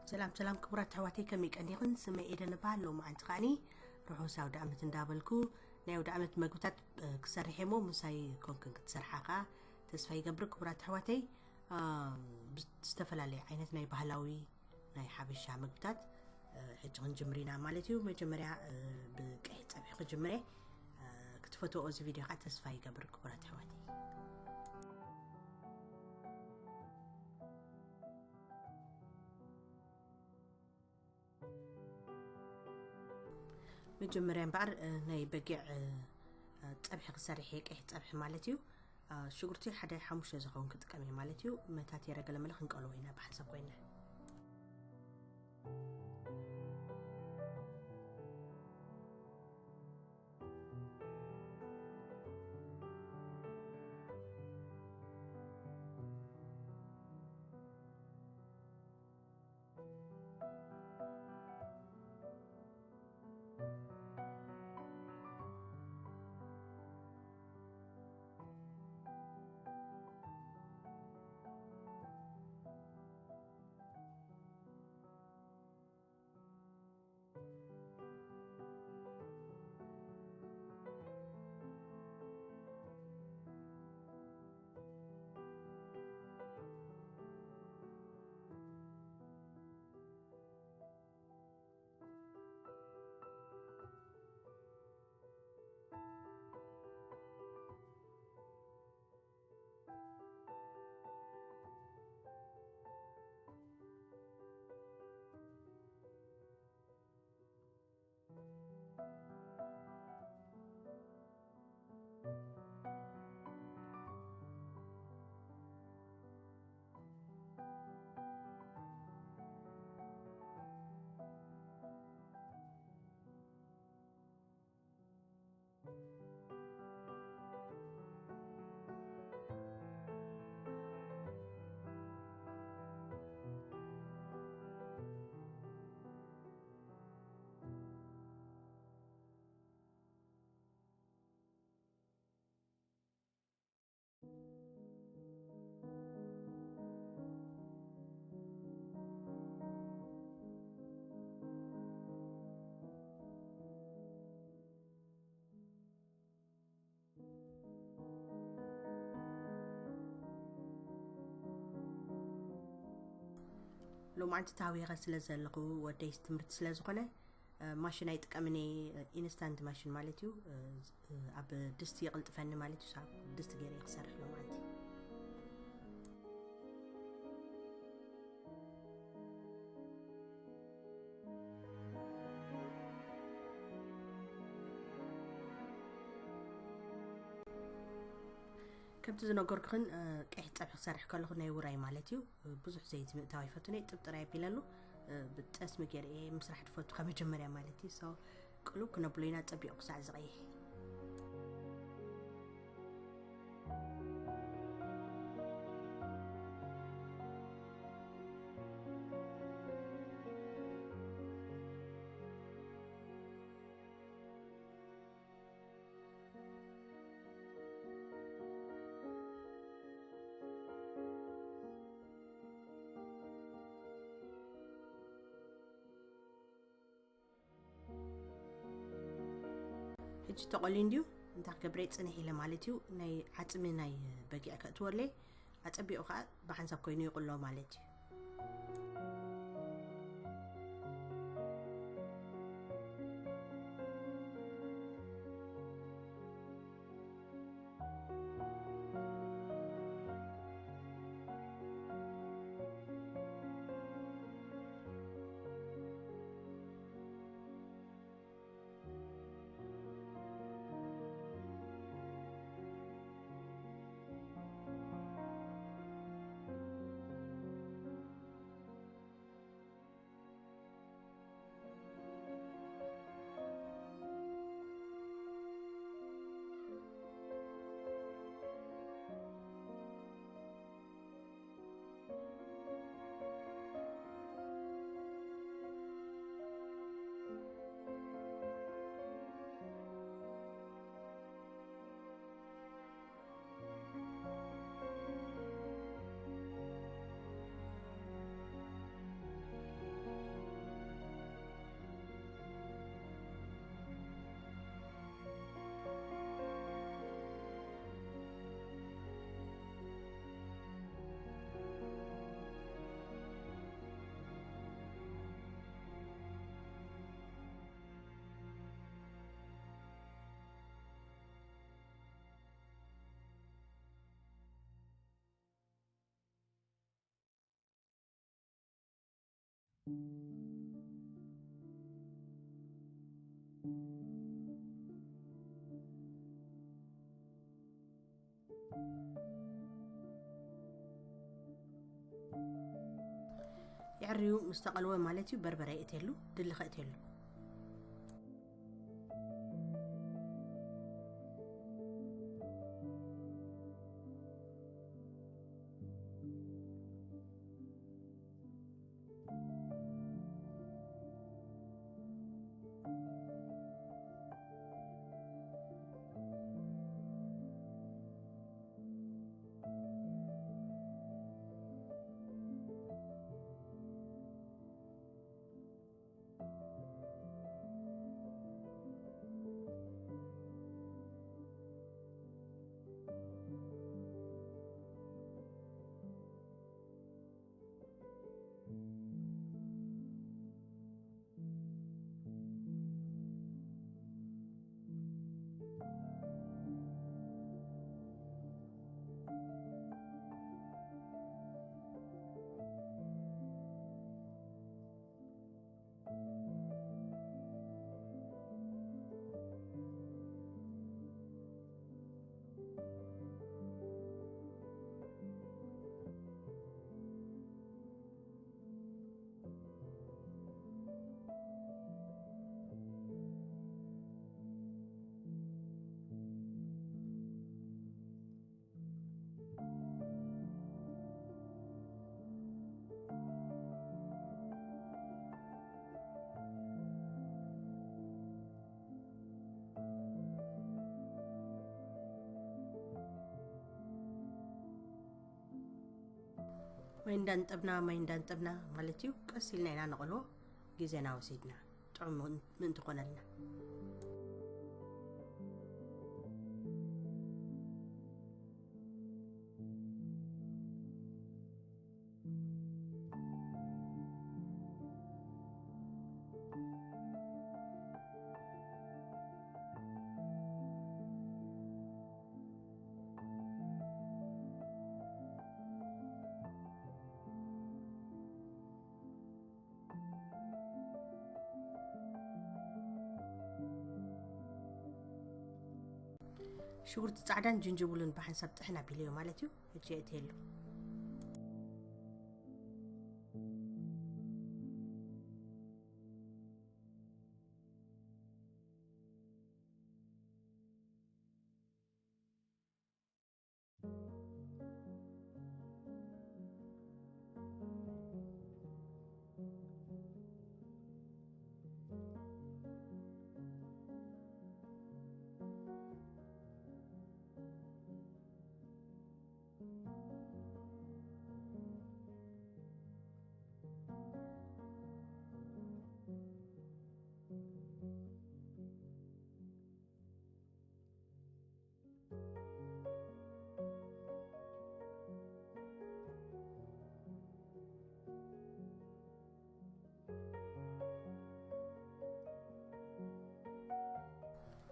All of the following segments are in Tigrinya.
ሰላም ሰላም ክቡራት ኣሕዋተይ፣ ከመይ ቀኒኽን? ስመይ ኤደን እበሃል። ሎማዓንቲ ከዓኒ ርሑስ ኣውደ ዓመት እንዳበልኩ፣ ናይ ኣውደ ዓመት መግብታት ክሰርሕ እየ እሞ ምሳይ ኮንክን ክትሰርሓ ከኣ ተስፋ ይገብር። ክቡራት ኣሕዋተይ፣ ብዝተፈላለየ ዓይነት ናይ ባህላዊ ናይ ሓበሻ መግብታት ሕጂ ክንጅምር ኢና ማለት እዩ። መጀመርያ ብቀይሕ ፀብሒ ክጅምር እየ። ክትፈትዎ እዚ ቪድዮ ከዓ ተስፋ ይገብር ክቡራት ኣሕዋተይ። መጀመርያ እምበኣር ናይ በጊዕ ፀብሒ ክሰርሕ እየ፣ ቀይሕ ፀብሒ ማለት እዩ። ሽጉርቲ ሓደ ሓሙሽተ ዝኸውን ክጥቀም እየ ማለት እዩ። መታት የረገለመለ ክንቀልዎ ኢና ብሓንሳብ ኮይና። ሎማዓንቲ ታዊኸ ስለ ዘለኹ ወደይ ትምህርቲ ስለ ዝኾነ ማሽን ኣይጥቀምን እየ። ኢንስታንት ማሽን ማለት እዩ። ኣብ ድስቲ ይቕልጥፈኒ ማለት እዩ። ሳብ ድስቲ ገይረ ክሰርሕ ሎማዓንቲ። ከምቲ ዝነገርኩኽን ቀይሕ ፀብሒ ክሰርሕ ከለኹ ናይ ውራይ ማለት እዩ። ብዙሕ ዘይቲ ምእታው ኣይፈቱን እየ። ጥብጥራይ ኣቢለሉ ብጠስሚ ገይረ እየ ምስራሕ ትፈቱ ካብ መጀመርያ ማለት እዩ። ሶ ቅሉብ ክነብሎ ኢና፣ ፀቢቑ ክሳዕ ዝቐይሕ። ሕጂ ተቆሊ እንድዩ። እንታይ ክገብረ ጽንሕ ኢለ ማለት እዩ። ናይ ዓጽሚ ናይ በጊዕ ከእትወለይ ኣጸቢቑ ከዓ ብሓንሳብ ኮይኑ ይቕሎ ማለት እዩ። የዕርዩ ምስ ተቐልወ ማለት እዩ፣ በርበረ የእትየሉ፣ ድልኸ እትየሉ። ማይ እንዳንጠብና፣ ማይ እንዳንጠብና ማለት እዩ። ቀስ ኢልና ኢና ንቐልዎ፣ ግዜና ወሲድና፣ ጥዑም ምእንቲ ኮነልና። ሽጉርቲ ጻዕዳን ጅንጅብሉን ብሓንሳብ ጥሕን ኣቢለዮ ማለት እዩ። ሕጂ የእትየሉ።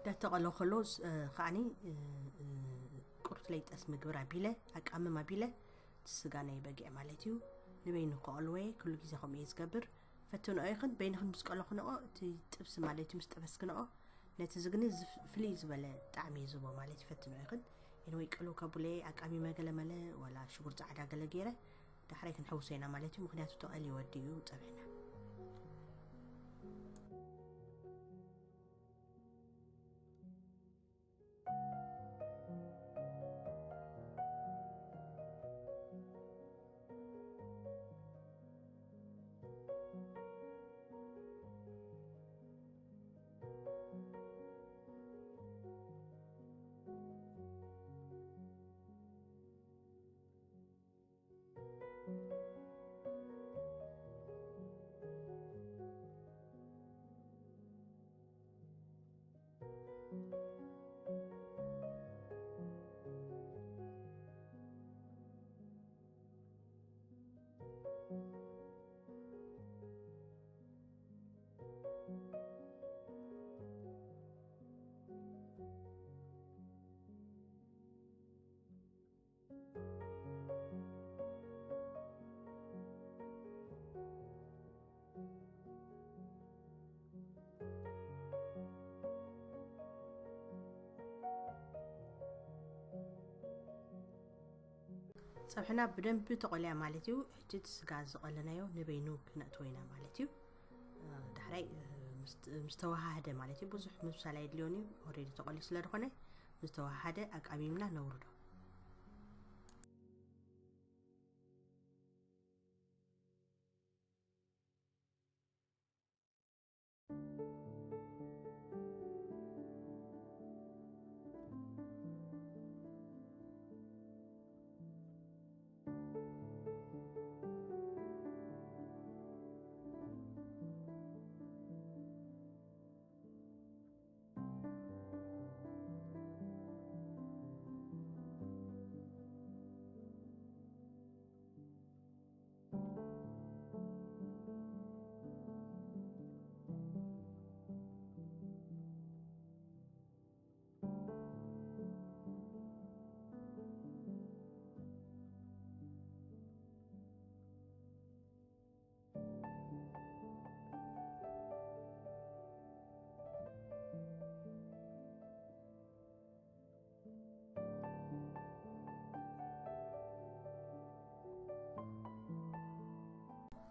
ዳተቐሎ ከሎ ስ-፣ እ፣ ከዓኒ፣ እ፣ እ፣ ቁርት ለይጠስ ምግብር ኣቢለ፣ ኣቃምም ኣቢለ፣ እቲ ስጋ ናይ በጊዕ ማለት እዩ። ንበይኑ ከቐልወ ኩሉ ግዜ ከምኡ እየ ዝገብር። ፈትንኦ ኢኽን፣ በይንኽን ምስ ቀለኹንኦ፣ እቲ ጥብሲ ማለት እዩ፣ ምስ ጠበስክንኦ፣ ነቲ ዝግኒ ዝፍ-፣ ፍልይ ዝበለ ጣዕሚ እዩ ዝህቦ ማለት እዩ። ፈትንኦ ኢኽን። ኤንወይ ቅልው ከብለ ኣቃሚመ ገለ መለ፣ ዋላ ሽጉር ጻዕዳ ገለ ገይረ፣ ዳሕራይ ክንሕውሶ ኢና ማለት እዩ። ምኽንያቱ ተቐልዩ ወዲኡ ጸብሕና። ጸብሕና ብደንቢ ተቆልያ ማለት እዩ። ሕጂ እቲ ስጋ ዝቆለናዮ ንበይኑ ክነእትዎ ኢና ማለት እዩ። ዳሕራይ ምስ ተወሃሃደ ማለት እዩ። ብዙሕ ምብሳል ኣይድልዮን እዩ። ኦሬዲ ተቆልዩ ስለ ዝኾነ ምስ ተወሃሃደ ኣቃሚምና ነውርዶ።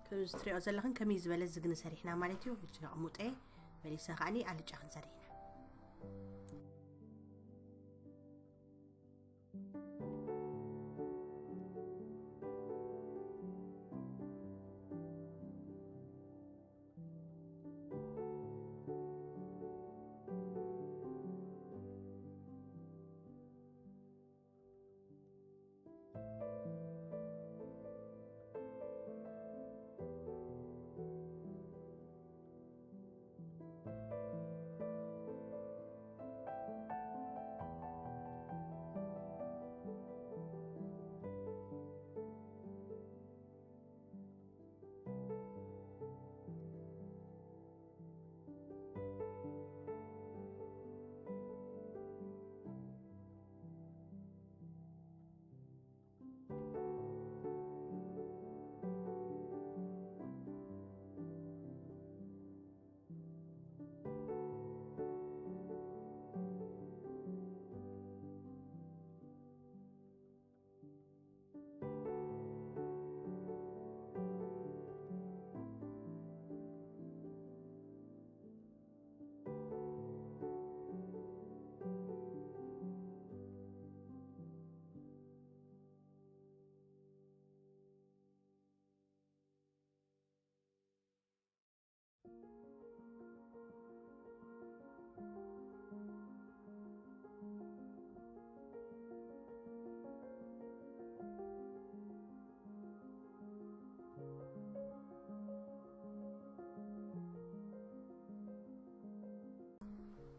ከምዚ ትሪኦ ዘለኽን ከመይ ዝበለ ዝግኒ ሰሪሕና ማለት እዩ። ሕጂ ኣቕሙጠ መሊሰ ከዓኒ ኣልጫ ክንሰርሕ ኢና።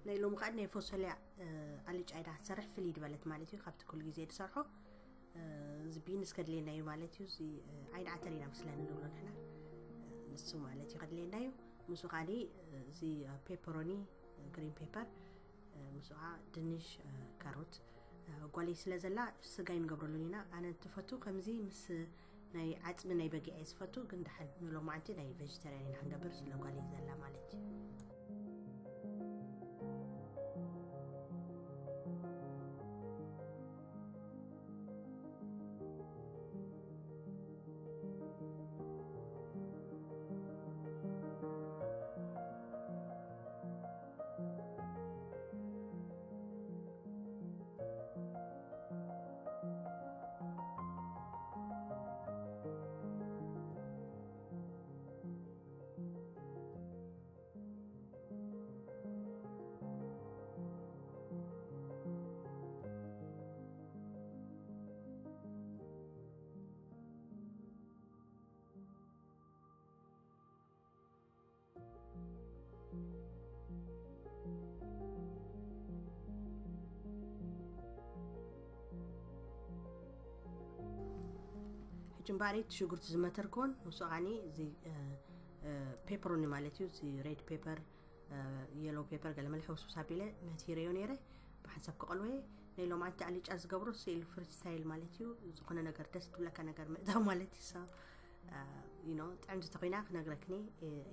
ናይ ሎሚ ከዓ ናይ ፎሶልያ ኣልጫ ኢዳ ክትሰርሕ ፍልይ ዝበለት ማለት እዩ ካብቲ ኩሉ ግዜ ዝሰርሖ። እዚ ቢንስ ከድልየና እዩ ማለት እዩ። እዚ ዓይኒ ዓተር ኢና መስለኒ ንብሎ ንሕና። ንሱ ማለት እዩ ከድልየና እዩ። ምስኡ ከዓኒ እዚ ፔፐሮኒ፣ ግሪን ፔፐር፣ ምስኡ ከዓ ድንሽ፣ ካሮት። ጓለይ ስለ ዘላ ስጋ ይንገብረሉን ኢና። ኣነ ትፈቱ ከምዚ ምስ ናይ ዓፅሚ ናይ በጊዕ እየ ዝፈቱ፣ ግን ደሓን ንሎማዓንቲ ናይ ቬጅተርያን ኢና ክንገብር ስለ ጓለይ ዘላ ማለት እዩ። ሕጂ እምበኣር እቲ ሽጉርቲ ዝመተርክዎን ንሱ ኸዓኒ እዚ ፔፐሮኒ ማለት እዩ። እዚ ሬድ ፔፐር፣ የሎ ፔፐር ገለ መለ ሕውስውስ ኣቢለ መቲረዮ ነይረ። ብሓንሳብ ክቐልወ ናይ ሎማዓንቲ ኣልጫ ዝገብሮ ስኢል ፍሪ ስታይል ማለት እዩ። ዝኾነ ነገር ደስ ትብለካ ነገር ምእታው ማለት እዩ። So you know ጥዕምቲ ተኮይና ክነግረክኒ።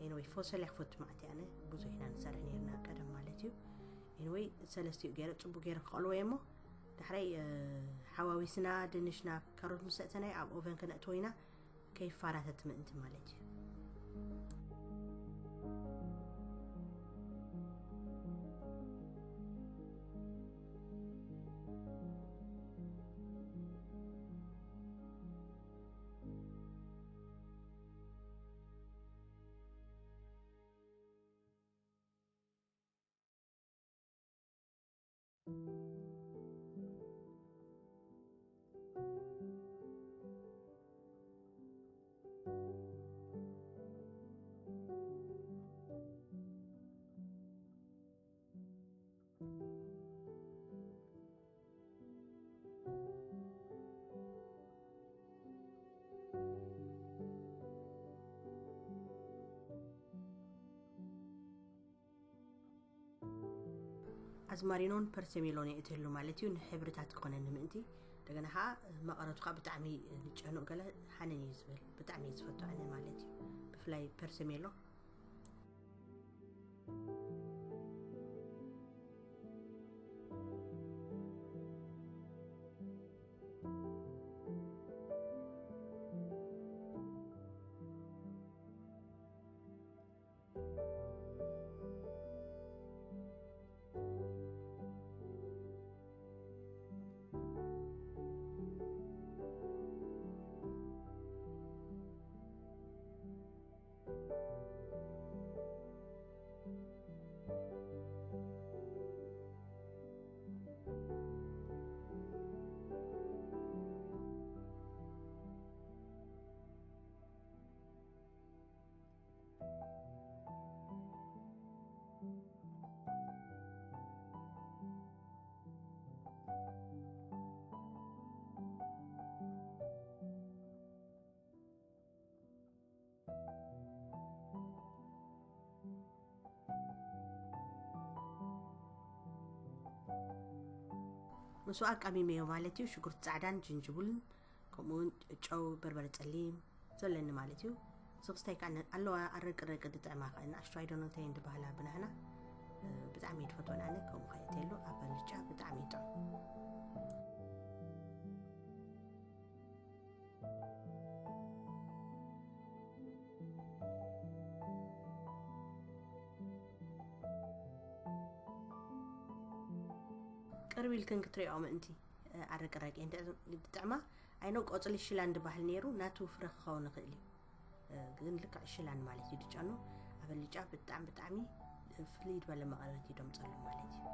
Anyway ፎሶልያ ክፈቱ ማዕት ኣነ ብዙሕ ኢና ንሰርሕ ነርና ቀደም ማለት እዩ። Anyway ሰለስቲኡ ገይረ ፅቡቅ ገይረ ክቐልወ እሞ ዳሕራይ ሓዋዊስና ድንሽና ካሮት ምስ ኣእተናዮ ኣብ ኦቨን ክነእትዎ ኢና። ከይፋራተት ምእንቲ ማለት እዩ። ኣዝማሪኖን ፐርሰሜሎን የእትህሉ ማለት እዩ፣ ንሕብርታት ክኾነኒ ምእንቲ። እንደገና ከዓ መቐረቱ ከዓ ብጣዕሚ ንጨኑእ ገለ ሓንን እዩ ዝብል፣ ብጣዕሚ እዩ ዝፈቱ ኣነ ማለት እዩ፣ ብፍላይ ፐርሰሜሎ። ምስኡ ኣቃሚመዮ ማለት እዩ። ሽጉርቲ ጻዕዳን ጅንጅቡልን፣ ከምኡውን ጨው፣ በርበረ ጸሊም ዘለኒ ማለት እዩ። ዝኽስታይ ከዓ ኣለዋ ኣረቂ ረቂ ድጥዕማ ከ ንኣሽቱ ኣይደኖ እንታይ እንድባህላ ብናህና ብጣዕሚ እዩ ድፈትወን ኣነ ከምኡ ከየትየሉ ኣብ ኣልጫ ብጣዕሚ ይጥዑም። ቅርብ ኢልክን ክትሪኦ ምእንቲ ኣረቂ ረቂ ድጥዕማ። ኣይኖ ቆፅሊ ሽላን ድባህል ነይሩ ናቱ ፍረ ክኸውን ይኽእል እዩ። ግን ልክዕ ሽላን ማለት እዩ ድጨኑ። ኣብ ኣልጫ ብጣዕሚ ብጣዕሚ ፍልይ ዝበለ መቐረት እዩ ደምፀሉ ማለት እዩ።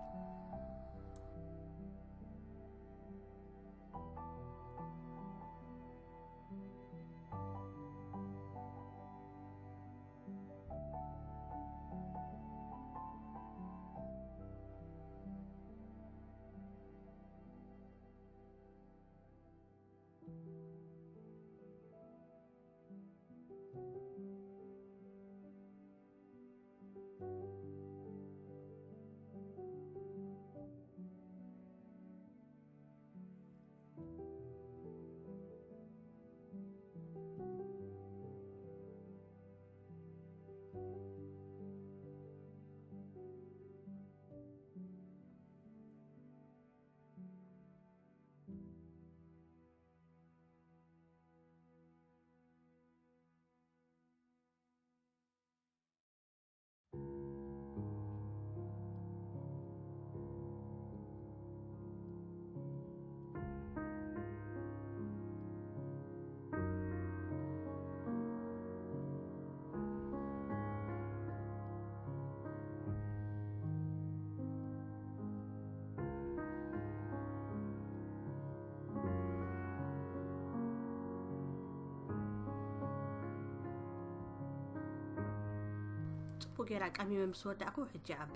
ጽቡቅ ጌራ ቀሚመ ምስ ወዳእኩ፣ ሕጂ ኣብ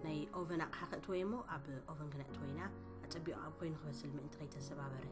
ናይ ኦቨን ኣቕሓ ከእትወ እሞ፣ ኣብ ኦቨን ክነእትወ ኢና። ኣጸቢቑ ኣብ ኮይኑ ክበስል ምእንቲ ከይተሰባበረ።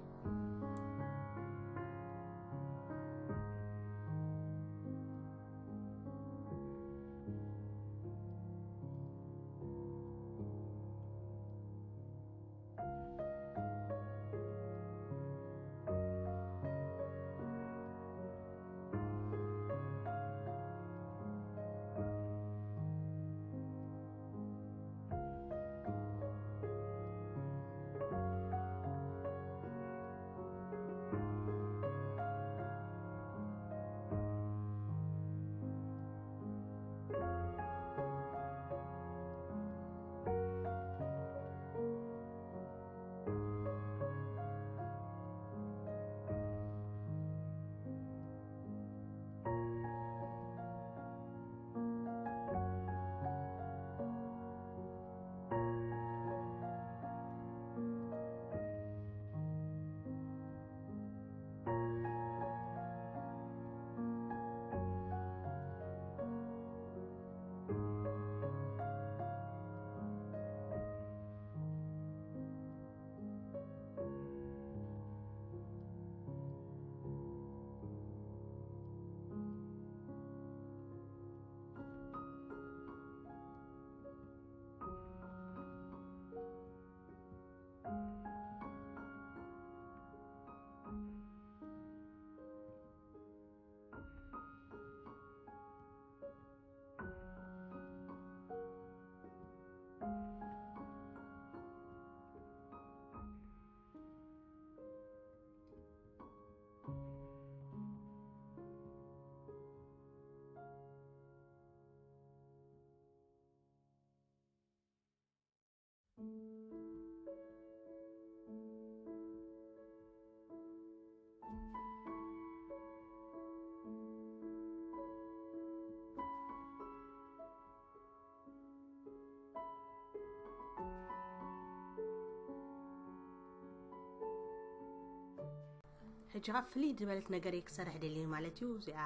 ሕጂ ካብ ፍልይ ዝበለት ነገር እየ ክሰርሕ ደልየ ማለት እዩ። እዚኣ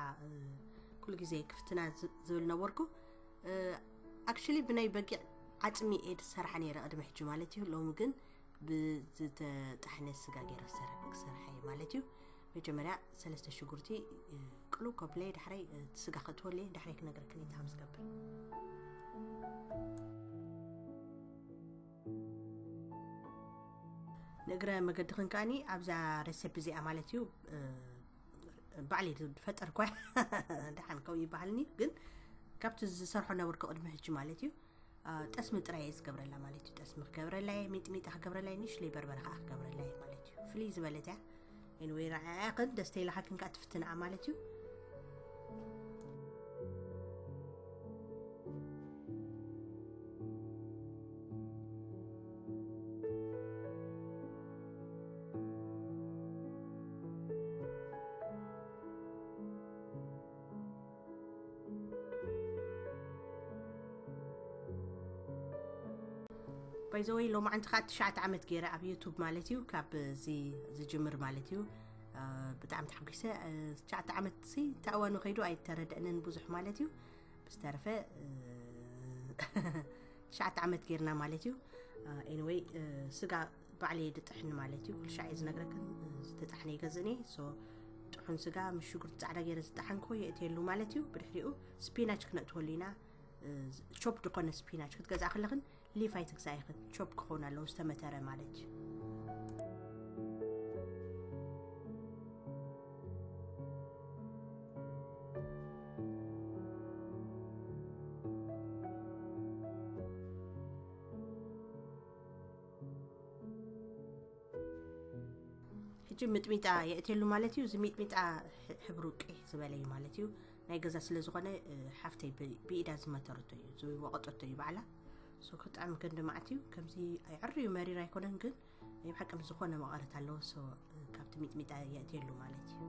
ኩሉ ግዜ ክፍትና ዝብል ነበርኩ። ኣክቹሊ ብናይ በጊዕ ዓፅሚ እየ ዝሰርሓ ነይረ ቅድሚ ሕጂ ማለት እዩ። ሎሚ ግን ብዝተጣሕነ ስጋ ገይረ ክሰርሕ እየ ማለት እዩ። መጀመርያ ሰለስተ ሽጉርቲ ቅሉ ከብለይ ዳሕራይ ስጋ ከእትወለይ ዳሕራይ ክነግረክን እንታይ ከም ዝገብር። ንእግረ መገድኽን ከኣኒ ኣብዛ ረሰፕ እዚኣ ማለት እዩ ባዕለይ ዝፈጠርኳ ደሓን ከምኡ ይበሃልኒ ግን ካብቲ ዝሰርሖ ነበርኩ ቅድሚ ሕጂ ማለት እዩ። ጠስሚ ጥራይ እየ ዝገብረላ ማለት እዩ። ጠስሚ ክገብረላ እየ፣ ሚጥሚጣ ክገብረላ እየ፣ ንእሽለይ በርበረ ከዓ ክገብረላ እየ ማለት እዩ። ፍልይ ዝበለት እያ። ኤንወይ ረኣያ ግን ደስ ተይላሃክን ከዓ ትፍትንኣ ማለት እዩ። ባይዘወይ ሎማዓንቲ ከዓ ትሽዓተ ዓመት ገይረ ኣብ ዩቱብ ማለት እዩ። ካብ እዚ ዝጅምር ማለት እዩ። ብጣዕሚ ተሓጒሰ። ትሽዓተ ዓመት ሲ ተእዋኑ ከይዱ ኣይተረደእንን ብዙሕ ማለት እዩ። ብዝተረፈ ትሽዓተ ዓመት ጌርና ማለት እዩ። ኤንወይ ስጋ ባዕለይ ድጥሕን ማለት እዩ። ኩልሻዕ እየ ዝነግረክን ዝተጣሕነ ይገዝእኒ። ሶ ጥሑን ስጋ ምስ ሽጉርቲ ፃዕዳ ገይረ ዝጠሓንኮ የእትየሉ ማለት እዩ። ብድሕሪኡ ስፒናች ክነእትወሉ ኢና። ቾፕ ዝኾነ ስፒናች ክትገዝኣ ከለኽን ሊፍ ኣይትግዛእ ኢኽን። ቾፕ ክኸውን ኣለዎ ዝተመተረ ማለት እዩ። ሕጂ ሚጥሚጣ የእትየሉ ማለት እዩ። እዚ ሚጥሚጣ ሕብሩ ቅሕ ዝበለ እዩ ማለት እዩ። ናይ ገዛ ስለ ዝኾነ ሓፍተይ ብኢዳ ዝመተረቶ እዩ ዝወቐጠቶ እዩ ባዕላ። ሶ ክጥዕም ክንዲ ማዕት እዩ። ከምዚ ኣይዕርዩ መሪር ኣይኮነን ግን ናይ ብሓቂ ዝኾነ መቐረት ኣለዎ። ሶ ካብቲ ሚጥሚጣ የእትየሉ ማለት እዩ።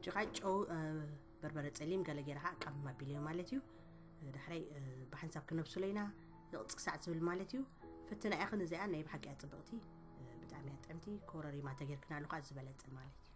ጭቓ ጨው በርበረ ጸሊም ገለ ገይረ ከዓ ቀም ኣቢለዮ ማለት እዩ። ዳሕራይ ብሓንሳብ ክነብስሎ ኢና። ንቕፅ ክሳዕ ዝብል ማለት እዩ። ፍትና ኢኽን እዚኣ ናይ ብሓቂ እያ ፅብቕቲ። ብጣዕሚ እያ ጥዕምቲ። ኮረሪማ ተጌርክናሉ ከዓ ዝበለፀ ማለት እዩ።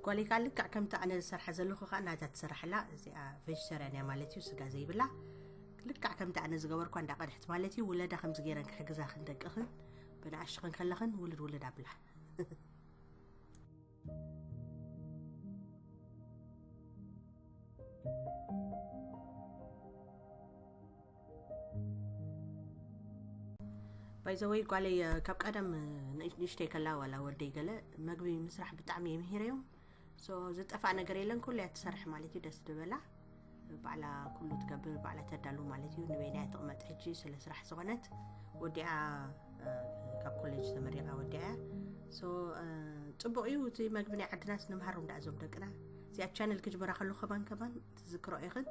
ጓለይ ከዓ ልክዕ ከምቲ ኣነ ዝሰርሓ ዘለኹ ከዓ ናታ ትሰርሓላ። እዚኣ ቬጅተርያን እያ ማለት እዩ፣ ስጋ ዘይብላ። ልክዕ ከምቲ ኣነ ዝገበርኳ እንዳቐድሕት ማለት እዩ፣ ውለዳ ከምዚ ገይረን ክሕግዛኽን ደቅኽን ብንኣሽኽን ከለኽን ውልድ ውልድ ኣብላ። ባይዘወይ ጓለይ ካብ ቀደም ንእሽተይ ከላ ዋላ ወደይ ገለ መግቢ ምስራሕ ብጣዕሚ የምሂረዮም። ዝጠፋእ ነገር የለን፣ ኩሉ እያ ትሰርሕ ማለት እዩ። ደስ ዝበላ ባዕላ ኩሉ ትገብር፣ ባዕላ ተዳሉ ማለት እዩ። ንበይና እያ ትቕመጥ ሕጂ ስለ ስራሕ ዝኾነት ወዲኣ ካብ ኮሌጅ ተመሪቓ ወዲኣ እያ። ጽቡቕ እዩ እቲ መግቢ ናይ ዓድናስ ንምሃሮም ደኣ እዞም ደቅና። እዚኣ ቻነል ክጅበራ ከሉ ከማን ከማን ትዝክሮ ኢኽን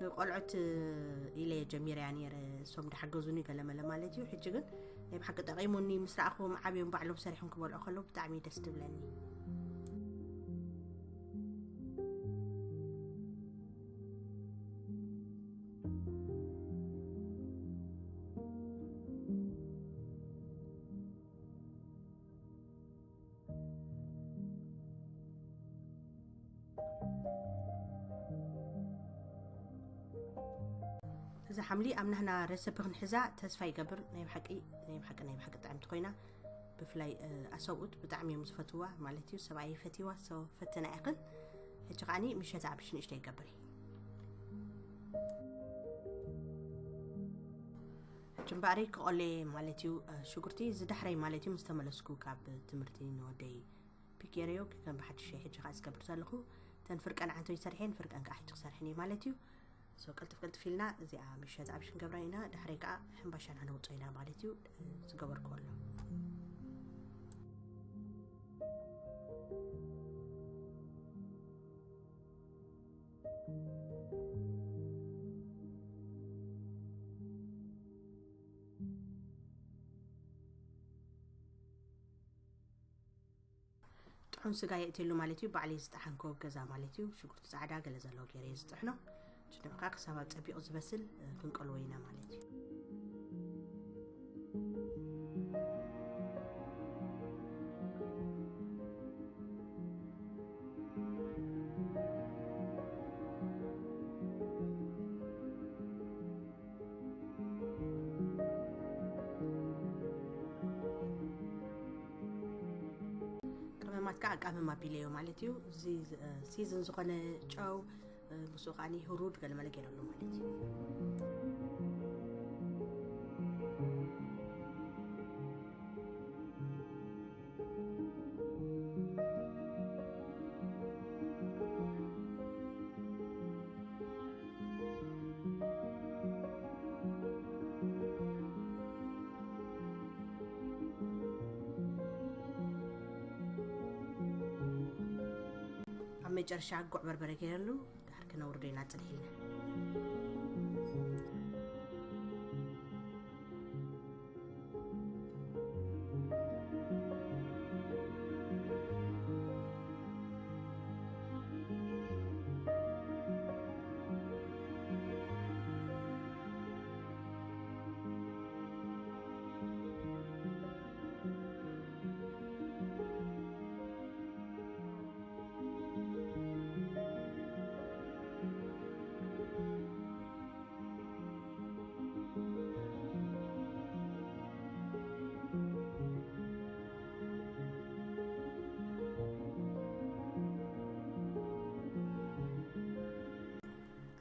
ንቆልዑት ኢለ ጀሚረያ ነይረ፣ እሶም ዳሓገዙኒ ገለመለ ማለት እዩ። ሕጂ ግን ናይ ብሓቂ ጠቒሙኒ ምስ ረኣኹዎም ዓብዮም ባዕሎም ሰሪሖም ክበልዑ ከለዉ ብጣዕሚ ደስ ትብለኒ። እዛ ሓምሊ ኣብ ናህና ረሰፕ ክንሕዛ ተስፋ ይገብር። ናይ ብሓቂ ናይ ብሓቂ ናይ ብሓቂ ጥዕምቲ ኮይና፣ ብፍላይ ኣሰብኡት ብጣዕሚ እዮም ዝፈትዋ ማለት እዩ። ሰብኣይ ፈትዋ ሰው ፈተና ኢኽን። ሕጂ ከዓኒ ምሸት ኣብሽ ንእሽተይ ይገብር። ሕጂ እምበኣሪ ክቆሌ ማለት እዩ። ሽጉርቲ ዝዳሕረይ ማለት እዩ፣ ምስ ተመለስኩ ካብ ትምህርቲ ንወደይ ፒኬርዮ ከም ብሓድሽ ሕጂ ከዓ ዝገብር ዘለኹ። ተን ፍርቀን ዓንቶይ ሰርሐን ፍርቀን ከዓ ሕጂ ክሰርሐን እየ ማለት እዩ። ሶ ቀልጥፍ ቀልጥፍ ኢልና እዚኣ ምሸት ኣብሽ ክንገብራ ኢና። ዳሕረይ ከዓ ሕምባሻና ነውፅኦ ኢና ማለት እዩ። ዝገበርኩ ኣሎ። ጥዑም ስጋ የእትየሉ ማለት እዩ። ባዕለይ ዝጠሓንኮ ገዛ ማለት እዩ። ሽጉርቲ ፃዕዳ ገለ ዘለዎ ገይረ እየ ዝጥሕኖ። ጅንዕካ ክሳብ ኣብ ፀቢቑ ዝበስል ክንቀልዎ ኢና ማለት እዩ። ቀመማት ከዓ ቀመም ኣቢለዮ ማለት እዩ። እዚ ሲዝን ዝኾነ ጨው፣ ምስኡ ከዓ ህሩድ ገለመለ ገይረሉ ማለት እዩ። ኣብ መጨረሻ ጉዕ በርበረ ገይረሉ ድሓር ክነውርዶ ኢና ጽንሒልና።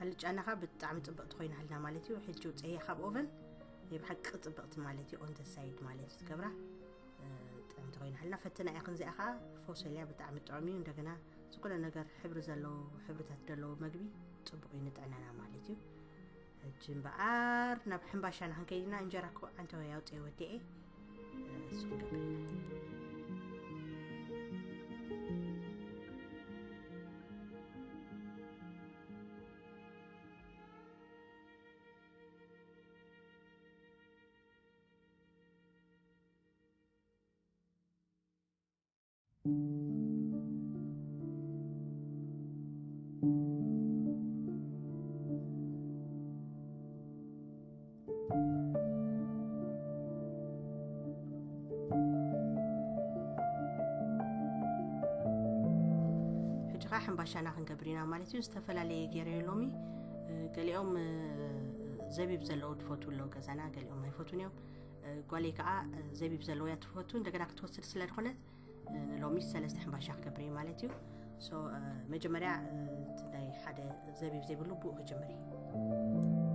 ኣልጫና ኸኣ ብጣዕሚ ጽብቕቲ ኮይና ሃልና ማለት እዩ። ሕጂ ውፅእያ ካብ ኦቨን ናይ ብሓቂ ጽብቕቲ ማለት እዩ። ኦን ዘ ሳይድ ማለት እዩ ትገብራ ጥዕምቲ ኮይና ሃልና። ፈትና ኢኽን እዚኣ ኸኣ ፎሶልያ ብጣዕሚ ጥዑም እዩ። እንደገና ዝኾነ ነገር ሕብሪ ዘለዎ ሕብርታት ዘለዎ መግቢ ጽቡቕ እዩ ንጥዕናና ማለት እዩ። ሕጂ እምበኣር ናብ ሕምባሻና ክንከይድ ኢና። እንጀራ እኮ ዓንተወይ ኣውፅኤ ወዲኤ እሱ ክንገብር ኢና። ከዓ ሕምባሻና ክንገብር ኢና ማለት እዩ። ዝተፈላለየ ገይረዮ ሎሚ። ገሊኦም ዘቢብ ዘለዎ ዝፈትዉ ኣለዉ ገዛና፣ ገሊኦም ኣይፈትዉን እዮም። ጓለይ ከዓ ዘቢብ ዘለዎ እያ ትፈቱ፣ እንደገና ክትወስድ ስለ ዝኾነት ንሎሚ ሰለስተ ሕምባሻ ክገብር እየ ማለት እዩ። So መጀመርያ እቲ ናይ ሓደ ዘቢብ ዘይብሉ ብኡ ክጅምር እየ።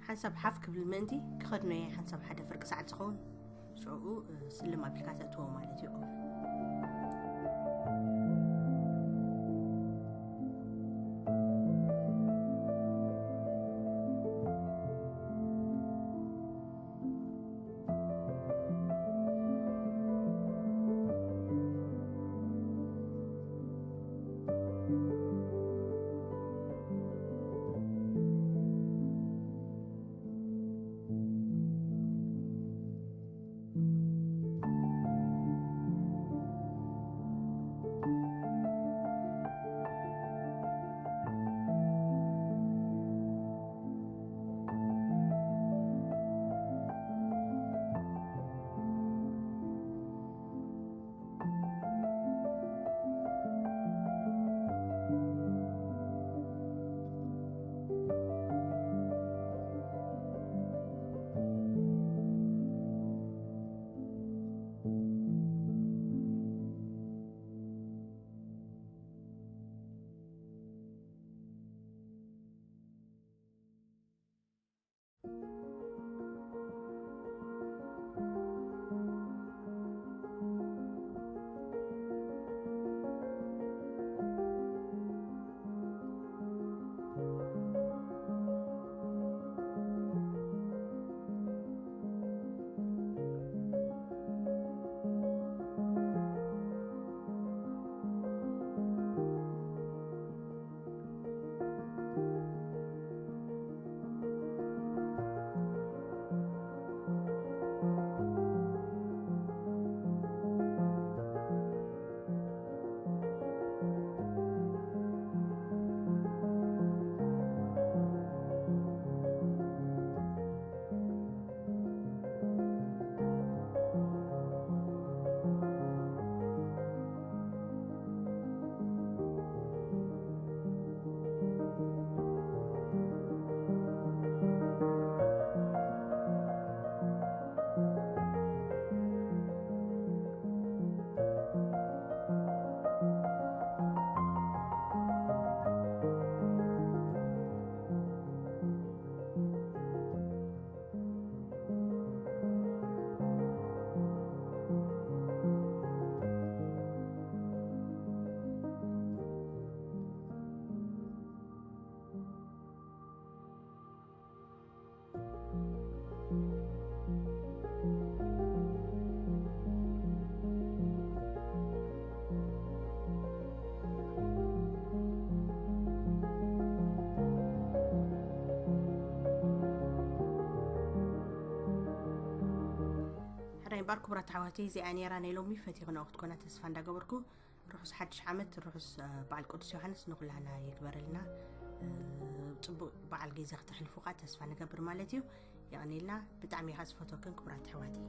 ሓንሳብ ሓፍ ክብል ምእንቲ ክኸድኖ እየ። ሓንሳብ ሓደ ፍርቂ ሰዓት ዝኸውን ሽዑኡ ስልም ኣቢልካ ተእትዎ ማለት እዩ። ሓዳይ እምበኣር ክቡራት ኣሕዋተይ፣ እዚኣ ነይራ ናይ ሎሚ ፈቲኽንኦ ክትኮና ተስፋ እንዳገበርኩ፣ ርሑስ ሓድሽ ዓመት፣ ርሑስ በዓል ቅዱስ ዮሃንስ ንኹላና ይግበረልና። ጽቡቕ በዓል ግዜ ክተሕልፉ ከዓ ተስፋ ንገብር ማለት እዩ። የቐኔልና። ብጣዕሚ እየ ዝፈትወክን ክቡራት ኣሕዋተይ።